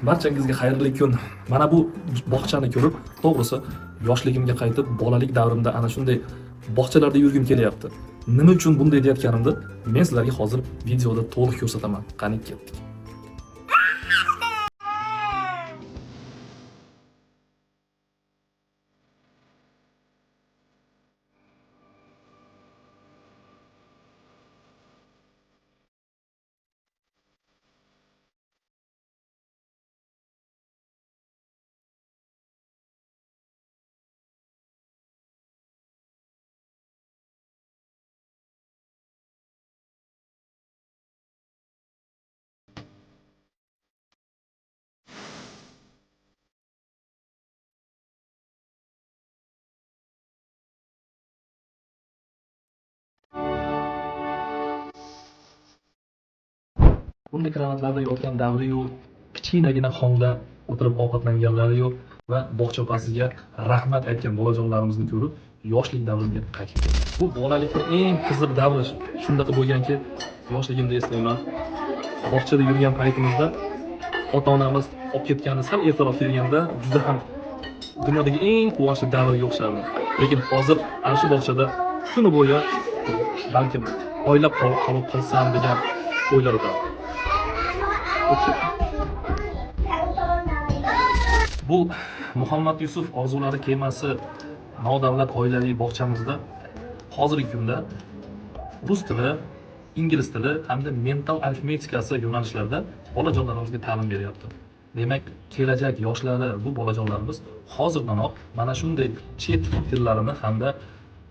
Barchangizga xayrli kun. Mana bu bog'chani ko'rib, to'g'risi, yoshligimga qaytib, bolalik davrimda ana shunday bog'chalarda yurgim kelyapti. Nima uchun bunday deyotganimni men sizlarga hozir videoda to'liq ko'rsataman. Qani ketdik. Bunday kravatlarda yotgan davri-yu, kichkinagina xonda o'tirib ovqatlanganlari-yu va bog'cha opasiga rahmat aytgan bolajonlarimizni ko'rib, yoshlik davrimga qaytib ketdim. Bu bolalikning eng qiziq davri shundaqa bo'lganki, yoshligimda eslayman. Bog'chada yurgan paytimizda ota-onamiz olib ketgani sal ertaroq kelganda juda ham dunyodagi eng quvonchli davrga o'xshardi. Lekin hozir ana shu bog'chada kuni bo'yi balkim oylab qolib qolsam degan o'ylar o'tadi. Bu Muhammad Yusuf orzulari kemasi nodavlat oilaviy bog'chamizda hozirgi kunda rus tili, ingliz tili hamda mental arifmetikasi yo'nalishlarida bolajonlarimizga ta'lim beryapti. Demak, kelajak yoshlari bu bolajonlarimiz hozirdanoq mana shunday chet tillarini hamda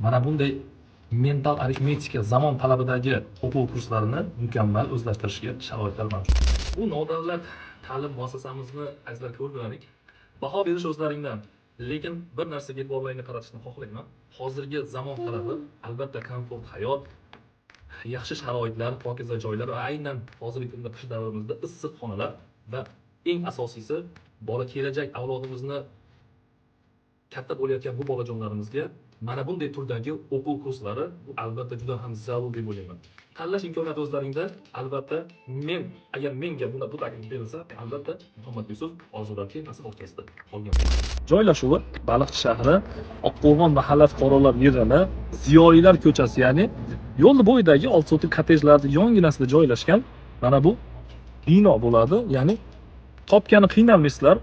mana bunday mental arifmetika zamon talabidagi o'quv kurslarini mukammal o'zlashtirishga sharoitlar mavjud. Bu nodavlat ta'lim muassasamizni azizlar ko'rdilaring. Baho berish o'zlaringdan. Lekin bir narsaga e'tiborlaringni qaratishni xohlayman. Hozirgi zamon talabi albatta komfort hayot, yaxshi sharoitlar, pokiza joylar va aynan hozirgi kunda qish davrimizda issiq xonalar va eng asosiysi bola kelajak avlodimizni katta bo'layotgan bu bolajonlarimizga mana bunday turdagi o'quv kurslari bu albatta juda ham zarur deb o'ylayman. Tanlash imkoniyati o'zlaringda. Albatta men agar menga bunda bu taklif berilsa, albatta Muhammad Yusuf orzular kemasi bog'chasida qolgan. Joylashuvi Baliqchi shahri, Oqqo'rg'on mahalla fuqarolar yig'ini, Ziyolilar ko'chasi, ya'ni yo'lni bo'yidagi 6 sotik kottejlarning yonginasida joylashgan mana bu bino bo'ladi. Ya'ni topgani qiynalmaysizlar.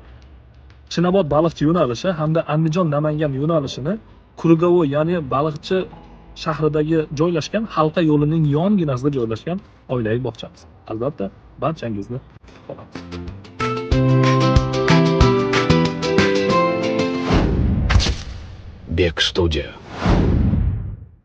Chinobod Baliqchi yo'nalishi hamda Andijon Namangan yo'nalishini Krugovoy, ya'ni Baliqchi shahridagi joylashgan halqa yo'lining yonginasida joylashgan oilaviy bog'chamiz. Albatta, barchangizni kutib qolamiz. Бег Студио.